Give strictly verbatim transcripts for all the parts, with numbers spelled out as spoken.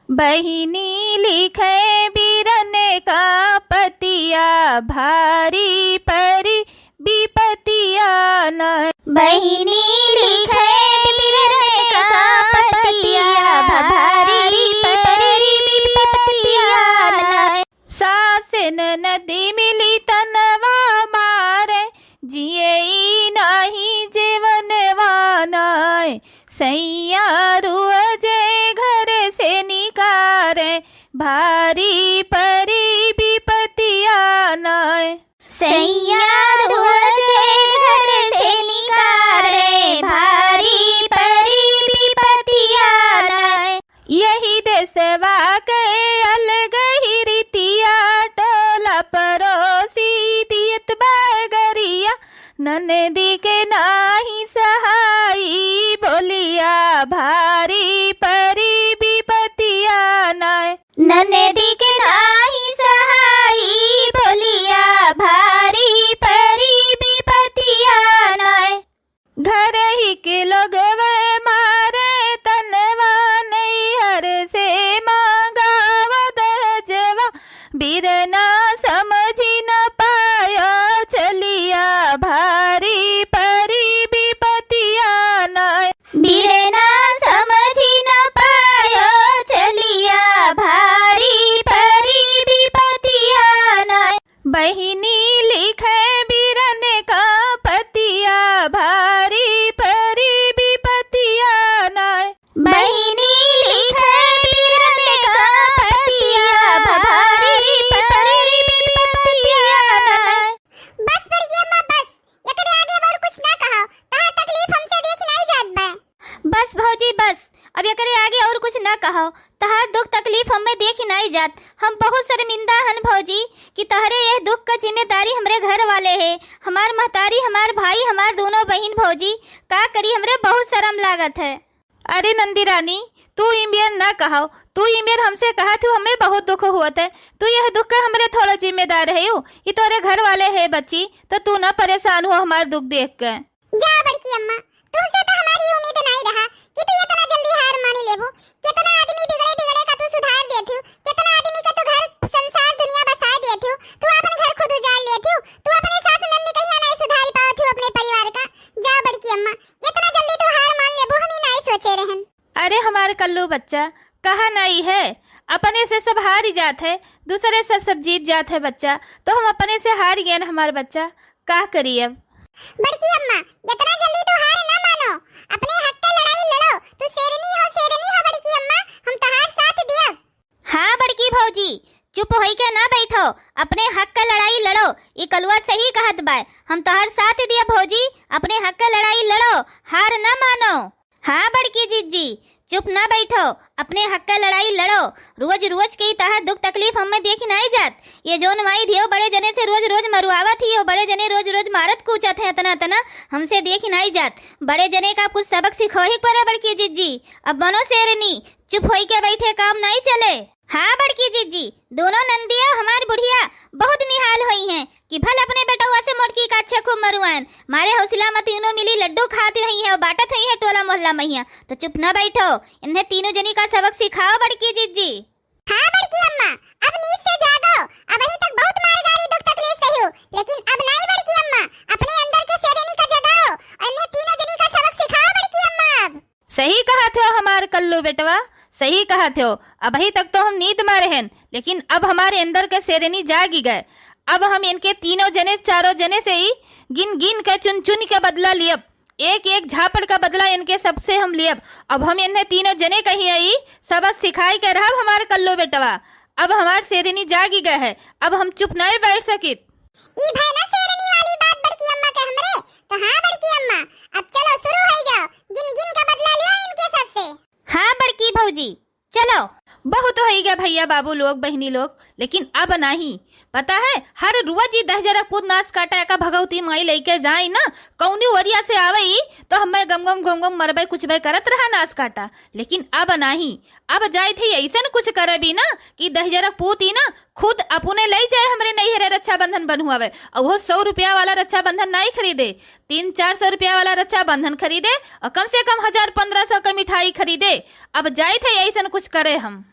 बहिनी लिखे बीरन का पतिया, भारी परी बिपतिया न। बहिनी लिखे बीरन का पतिया, भारी परी बिपतिया न। सास ननदी मिली तनवा मारे, जियई नाही जेवनवा नाय। सैया रोजे घर से निकारे, भारी परी बिपतिया नाय। सैया रोजे घर से निकारे, भारी परी बिपतिया नाय। यही देसवा के अलग ही रीतिया, टोला परोसी दियत बगरिया। ननदी के नाही सहाई बोलिया, भारी परी बिपतिया नाय। ननदी के नाही सहाई बोलिया, भारी परी बिपतिया नाय। घर ही के लोगवे मारे तनवा, नैहर से मांगावा दहेजवा। बीरना समझी न पायो चलिया, भारी परी बिपतिया नाय। बीरना समझी न पायो चलिया, भारी परी बिपतिया नाय। बहिनी लिखे बीरन का पतिया, भारी परी बिपतिया नाय। बहिनी लिखे बीरन का पतिया, भारी परी बिपतिया नाय। बस बड़की अम्मा, बस। एकरे आगे अब और कुछ ना कहो। तहार तकलीफ हमसे देखी नाई जात बा। बस भौजी, बस। अब एकरे आगे और कुछ ना कहो। तहार दुख तकलीफ हमें देखी नाई जात। हम बहुत शर्मिंदा हन भौजी कि तहरे यह दुख का जिम्मेदारी हमरे घर वाले है। हमार महतारी, हमार भाई, हमार दोनों बहिन भौजी, का करी, हमरे बहुत शर्म लागत है। अरे नंदी रानी, तू ई मेर ना कहो, तू ई मेर हमसे कहत हो, हमें बहुत दुख होत है। तू यह दुख के हमरे थोड़ा जिम्मेदार है, ई तोरे घर वाले है बच्ची, तो तू ना परेशान हो हमार दुख देख के। जा बड़की अम्मा, तुमसे तो हमारी उम्मीद नाई रहा कि तू इतना जल्दी हार मानी लेबू। कितना आदमी बिगड़े बिगड़े का तू सुधार देत हो, कितना आदमी का तू घर संसार दुनिया बसा देत हो, तू अपन घर खुद उजाड़ लेत हो, तू अपने सास नंद कहिया नाई सुधार पावत हो अपने परिवार का। जा बड़की अम्मा, इतना जल्दी तू हार मान लेबू, हम ही नाई सोचे रहन। अरे हमार कल्लू बच्चा, कहा नाई है, अपने से सब हार ही जात है, दूसरे से सब जीत जात है बच्चा, तो हम अपने से हार गए न हमार बच्चा, का करी अब? बड़की अम्मा, इतना जल्दी तू हार ना मानो, अपने हक का लड़ाई लड़ो, तू शेरनी हो, शेरनी हो बड़की अम्मा, हम तहार साथ दियब। हाँ बड़की भौजी, चुप होई के ना बैठो, अपने हक का लड़ाई लड़ो, ई कलुआ सही कहत बाय, हम तोहर साथ दिया भौजी, अपने हक का लड़ाई लड़ो, हार ना मानो। हाँ बड़की जिज्जी, चुप ना बैठो, अपने हक का लड़ाई लड़ो। रोज रोज के ई तोहर दुख तकलीफ हमें देखी नाई जात। ये जौन माई धियो बड़े जने से रोज रोज मरुआवत ही हो, बड़े जने रोज रोज मारत कूचत है इतना इतना, हमसे देखी नाई जात। बड़े जने का कुछ सबक सिखोही पड़े बड़की जिज्जी। अब बनो शेरनी, चुप होई के बैठे काम नाई चले। हाँ बड़की जिज्जी, दोनों नंदिया हमार बुढ़िया बहुत निहाल होई हैं कि भल अपने बेटौआ से मोटकी का अच्छे खूब मरुआन। मारे हौसला मत तीनों मिली लड्डू खाती होई हैं और बांटत होई हैं टोला मोहल्ला महिया। तो चुप ना बैठो, इन्हें तीनों जनी का सबक सिखाओ बड़की जिज्जी। हाँ बड़की अम्मा, अब नींद से जागो, अबही तक बहुत मार गारी दुख तकलीफ सही हो, लेकिन अब नाई बड़की अम्मा, अपने अंदर के शेरनी का जगाओ और इन्हें तीनों जनी का सबक सिखाओ बड़की अम्मा अब। सही कहत हो हमार कल्लू बेटवा, सही कहत हो। अबही तक तो हम नींद मा रहेन, लेकिन अब हमारे अंदर के शेरनी जागी गए। अब हम इनके तीनों जने, चारों जने से ही गिन गिन के, चुन चुन के बदला लियब। एक एक झापड़ का बदला इनके सबसे हम लियब। अब हम इन्हें तीनों जने कहीं आई सबक सिखाई के रहब हमार कल्लू बेटवा। अब हमार शेरनी जागी गए है, अब हम चुप नहीं बैठ सकित। ई भय ना शेरनी वाली बात बड़की अम्मा के हमरे। तो हाँ बड़की अम्मा, अब चलो शुरू हो जाओ, गिन गिन के बदला लियो इनके सबसे। हाँ बड़की भौजी, चलो। बहुत होई गया भैया बाबू लोग बहिनी लोग, लेकिन अब नाही। पता है, हर रोज ई दहिजरा पूत नास काटा का भगवती माई लइके जाई ना, कौनी ओरिया से आवई तो हमें गम गम गम गम मरबे कुछ बे करत रहा नास काटा। लेकिन अब नाही, अब जाइत ही ऐसन कुछ करबी ना कि दहिजरा पूत ई ना खुद अपने लई जाए हमरे नैहरे रक्षाबंधन बन्हुआवे। और वो सौ रुपया वाला रक्षाबंधन नाई खरीदे, तीन चार सौ रुपया वाला रक्षाबंधन खरीदे और कम से कम हजार पन्द्रह सौ का मिठाई खरीदे। अब जाइत है ऐसन कुछ करे हम।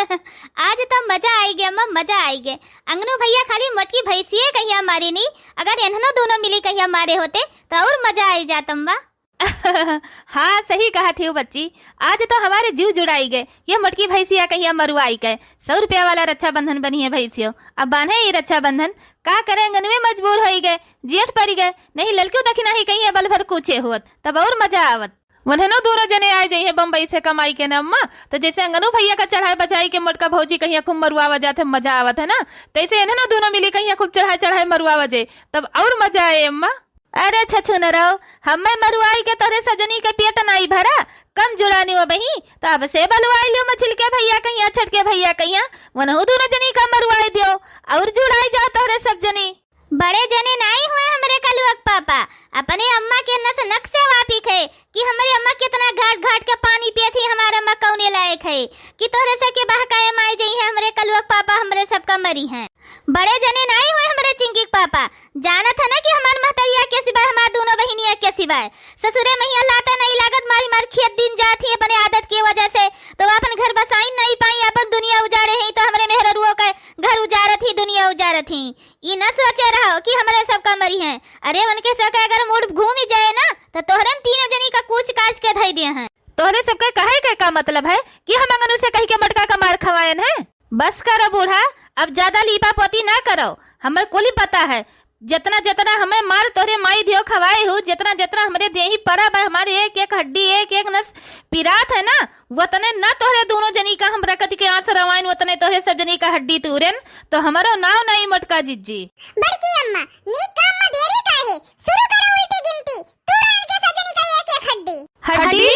आज तो मजा आइगे अम्मा, मजा आइगे। अंगनू भइया खाली मोटकी भैंसिये कहिया मारी नी, अगर एन्हनो दूनो मिली कहिया मारे होते तो और मजा आई जात अम्मा। हाँ, सही कहत हिउ बच्ची, आज तो हमारे जीव जुड़ाइगे, ये मोटकी भैंसिया कहिया मरुआइगे। सौ रुपया वाला रक्षाबंधन बनिहैं भैंसियो। अब बान्हे ई रक्षाबंधन, का करे, अंगनवे मजबूर होइगे, जियट परिगे, नहीं ललकिउ दखिनही कहिया बल भर कूचे होत, तब और मजा आवत। वन्हनो दूनो जने आइ जइहैं बम्बई से कमाइके न अम्मा, तो जैसे अंगनू भइया का चढ़ाए बजाइके मोटका भौजी कहिया खूब मरुआवा जात है, मजा आवत है ना, तैसे एन्हनो दूनो मिली कहिया खूब चढ़ाए चढ़ाए मरुआवा जे, तब और मजा आए अम्मा। अरे छछुनरौ, हम्मे मरुआइके तोहरे सब जनी के पेट नाई भरा, कम जुड़ानी हो बही, तो अब से बलुआइ लियो मछिलके भइया कहिया, छटके भइया कहिया, वनहु दूनो जनी का मरुआइ दियो, और जुड़ाइ जाओ तोहरे सब जनी। बड़े जने नाई हुए हमरे कलुआ के पापा, अपने अम्मा के नस नक से वाकिफ है कि हमरे अम्मा कितना घाट घाट के पानी पियत ही, हमार अम्मा कौने लायक है कि तोहरे सबके बहकाए माई जइहैं हमरे कलुआ के पापा, हमरे सबका मरिहैं। बड़े जने नाई हुए हमरे चिंकी के पापा, जानत है ना कि हमार महतरिया के सिवाय, हमार दूनो बहिनिया के सिवाय ससुरे महिया लाते नहीं लागत, मारी मार खेत दिन जात ही अपने आदत के वजह से, तो आपन घर बसाइन नहीं पाई, आपन दुनिया उजाड़े ही, तो हमरे मेहररुओ के घर उजाड़त ही, दुनिया उजाड़त ही। ई न सोचे रहो कि हमरे सबका मरिहैं। अरे उनके सबके अगर मूड घूमि जाए ना, तो तोहरन तीनों जनी का कूच काच के धइ दिहे हैं। तोहरे सबके कहे के का मतलब है कि हम अंगनू से कहिके मोटका का मार खवाएन है? बस करो बूढ़ा, अब ज्यादा लीपा पोती ना करो, हमें कुली पता है। जितना जितना हमें मार तोहरे माई धियो खवाए हो, जितना जितना हमरे देही परा बा, हमारे एक एक हड्डी, एक एक नस पिरात है ना, वतने ना तोहरे दूनो जनी का हमरा कति के आंस रवाइन, वतने तोहरे सब जनी का हड्डी तूरेन, तो हमरो नाव नाई मोटका जिज्जी। बड़की अम्मा, नीक काम में देरी काहे? शुरू करो उल्टी गिनती, तूरा इनके सब जनी का एक एक हड्डी। हड्डी?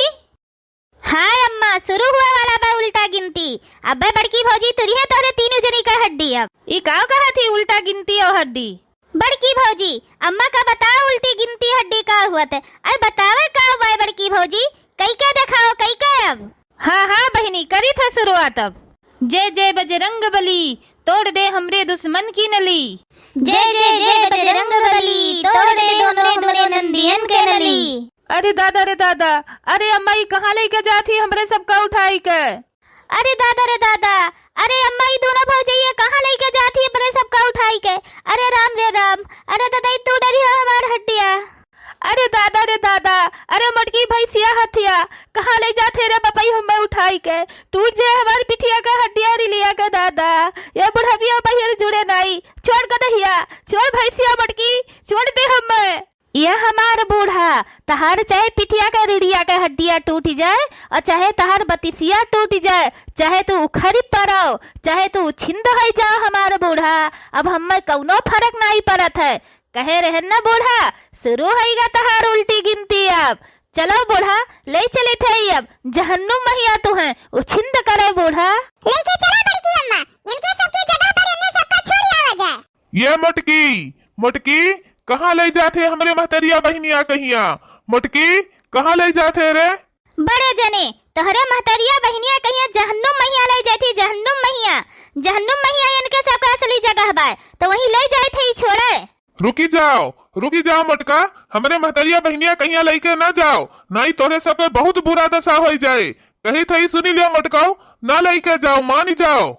हाँ अम्मा, शुरू हुआ वाला बा उल्टा गिनती। अबे बड़की भौजी, तुरिहे तोहरे तीनों जनी का हड्डी अब। ई का कहत ही उल्टा गिनती और हड्डी? बड़की भौजी, अम्मा का बताओ उल्टी गिनती हड्डी का हुआ थे? अरे बतावे का हुआ है बड़की भौजी? कई के देखाओ, कई के अब? हाँ, हाँ बहिनी, करी थे शुरुआत अब। जय जय बजरंग बली, तोड़ दे हमरे दुश्मन की नली। जय जय जय बजरंग बली, तोड़ दे दोनों हमरे नंदियन के नली। अरे दादा रे दादा, अरे अम्मा ई कहाँ लइके जात ही हमरे सबका उठाई के? अरे दादा रे दादा, अरे अम्मा ई दोनों भौजइया कहाँ लइके जात ही हमरे सबका उठाई के? अरे राम रे राम, अरे दादा ई तू डरी हो हमार हड्डिया। अरे दादा रे दादा, अरे मोटकी भैंसिया हथिया, कहाँ ले जात है रे बपई हमें उठाई के? टूट जाए हमार पिठिया का हड्डिया रिलिया का दादा, ये बुढ़बिया बहिर जुड़े नाई, छोड़ गदहिया, छोड़ भैंसिया मोटकी, छोड़ दे हमें। ये हमार बूढ़ा, तहार चाहे पिठिया का रिड़िया का हड्डिया टूट जाए और चाहे तहार बतिसिया टूट जाए, चाहे तू उखरी पड़ो, चाहे तू उछिंद होइ जाओ हमार बूढ़ा, अब हमें कौनो फर्क नाई पड़त है। कहे रहन ना बूढ़ा, शुरू होइगा तहार उल्टी गिनती अब। चलो बूढ़ा, ले चले थे अब, जहन्नुम महिया तू है, उछिंद करे बूढ़ा। लेके चला बड़की अम्मा, इनके सबके जगह पर इन्हें सबका छोड़ आवा जाए। ये मोटकी, मोटकी, कहाँ ले जात है हमरे महतरिया बहिनिया कहिया? मोटकी, कहाँ ले जात है रे? बड़े जने, तोहरे महतरिया बहिनिया कहिया जहन्नुम महिया ले जाती, जहन्नुम महिया, जहन्नुम महिया इनके सबका असली जगह बाय, तो वहीं ले जाए थे ही छोड़े। रुकी जाओ, रुकी जाओ मोटका, हमरे महतरिया बहिनिया कहिया लइके ना जाओ, नाई तोहरे सबके बहुत बुरा दशा होइ जाए। कही थई सुनी लियो मोटकाओ, ना लइके जाओ, मान जाओ।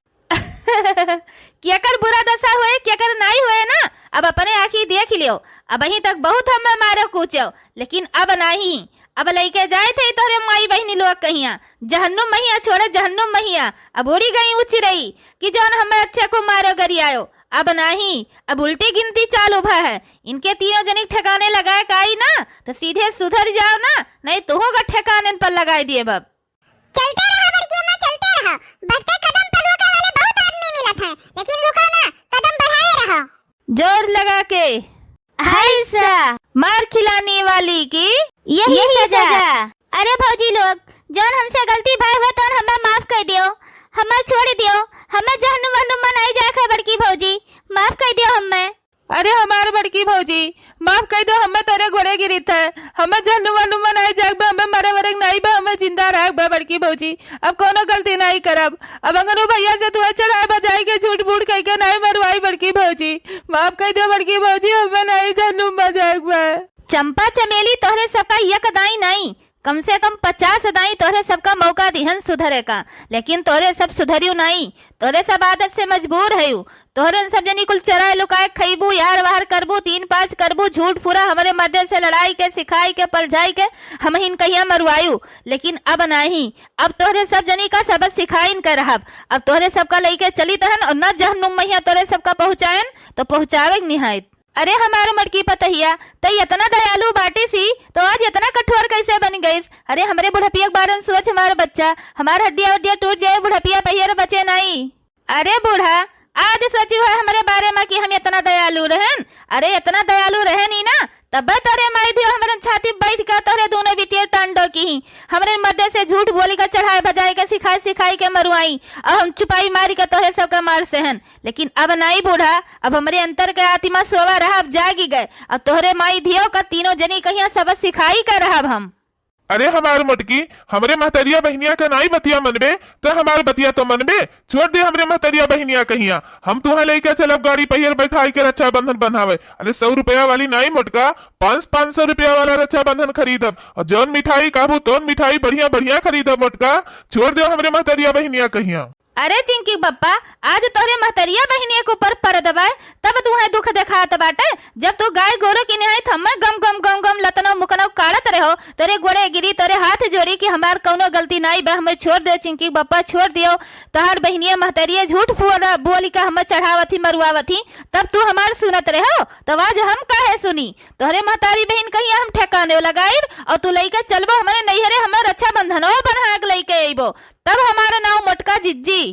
केकर बुरा दशा होए, केकर नाई होए ना, अब अपने आँखी देख लियो। अबहीं तक बहुत हमें मारो कूचो, लेकिन अब नाहीं। अब लइके जाए थे तोहरे माई बहिनी लोग कहिया, जहन्नुम महिया छोड़े, जहन्नुम महिया। अब उड़ी गई ऊ चिरई कि जौन हमें अच्छे को मारो गरियायो। अब नाहीं, अब उल्टी गिनती चालू भा है। इनके तीनों जनिक ठिकाने लगाए का आई ना, तो सीधे सुधर जाओ ना, नहीं तुहू का ठिकाने पर लगाए दिए बाप। चलते रहा बड़की अम्मा, चलते रहा। बढ़ते कदम पर रुके वाले बहुत आदमी मिलत हैं, लेकिन रुको ना, कदम बढ़ाए रहो। जोर लगा के। हाय सा, मार खिलाने वाली की यही यही सजा। सजा। अरे भौजी लोग, जौन हमसे गलती भय हुआ तौन हमें माफ कर दियो, हमें छोड़ दियो, हमें जहन्नुम वहन्नुम में नाई जाए के बड़की भौजी, माफ कर दियो हमें। अरे हमार बड़की भौजी, माफ कर दो, हमें तोरे गोड़े गिरित है, हमें जहन्नुम वहन्नुम में नाई जाए बा, हमें मरे वरे के नाई बा, हमें जिंदा रहे बा बड़की भौजी। अब कोनो गलती नाई करब। अब अंगनू भैया से तू चढ़ाए बजाई के झूठ मूठ कह के नाई मरवाई बड़की भौजी। माफ कर दो बड़की भौजी, हमें नाई जहन्नुम में जाए बा। चंपा चमेली तोहरे सबका यक दाई नाई, कम से कम पचास दाई तोहरे सबका मौका दिहन सुधरे का, लेकिन तोहरे सब सुधरियु नाई। तोहरे सब आदत से मजबूर हयु। तोहरे सब जनी कुल चोराए लुकाए खइबू, यार वार करबू, तीन पाँच करबू, झूठ फूरा हमरे मर्दे से लड़ाई के, सिखाई के, पलझाई के हमहिन कहिया मरुआयु। लेकिन अब नाही, अब तोहरे सब जनी का सबक सिखाइन के रहब। अब तोहरे सबका लइके चली तहन और न जहन्नुम महिया तोहरे सबका पहुँचाएन तो पहुँचावे के निहायत। अरे हमार मोटकी पतहिया, तई इतना दयालु बाटी सी, तो आज इतना कठोर कैसे बन गईस? अरे हमरे बुढ़पिया के बारे में सोच, हमार बच्चा, हमार हड्डिया उड्डिया टूट जाए, बुढ़पिया पहियर बचे नाई। अरे बूढ़ा, आज सोची हो हमरे बारे में कि हम इतना दयालु रहन? अरे इतना दयालु रहन ही ना, तब तोरे माई धियो हमरे छाती बैठ के तोरे दोनों बिटिया टांडो की ही, हमरे मर्दे से झूठ बोली के चढ़ाए भजाए के सिखाए सिखाई के मरुआई, और हम चुपाई मारी के तोरे सबके मार सहन। लेकिन अब नाई बूढ़ा, अब हमरे अंतर के आत्मा सोवा रहा, अब जागी गए। अब तोहरे माई धियो का तीनों जनी कहिया सबक सिखाई का रहब हम। अरे हमार मोटकी, हमरे महतरिया बहिनिया का नाई बतिया मनबे, त हमार बतिया तो मनबे। छोड़ दे हमरे महतरिया बहिनिया कहिया, हम तुहा लइके चलब गाड़ी पहियर बैठाई के रक्षाबंधन बन्हावे। अरे सौ रुपया वाली नाई मोटका, पाँच, पाँच सौ रुपया वाला रक्षाबंधन खरीदब, और जौन मिठाई कहबू तौन मिठाई बढ़िया बढ़िया खरीदब मोटका। छोड़ दे हमरे महतरिया बहिनिया कहिया। अरे चिंकी बप्पा, आज तोहरे महतरिया बहिनिया के ऊपर परद बाय, तब तुहे दुख देखात बाटे। जब तू गाय गोरू की निहाई थम्मे गम गम गम गम लतनो मुकनो काढ़त रहो, तोरे गोड़े गिरी, तोरे हाथ जोड़ी कि हमार कौनो गलती नाई बा, हमें छोड़ दे चिंकी बप्पा, छोड़ दियो। तोहार बहिनिया महतरिया झूठ फुआ बोली का हमें चढ़ावत ही, मरुआवत ही, तब तू हमार सुनत रहो, तब आज हम काहे सुनी? तोहरे महतारी बहिन कहिया हम ठेकाने लगाइब और तू लइके चलबो हमरे नैहरे, हमार रक्षाबंधनो बन्हा के लइके अइबो, तब हमार नाव मोटका जिज्जी।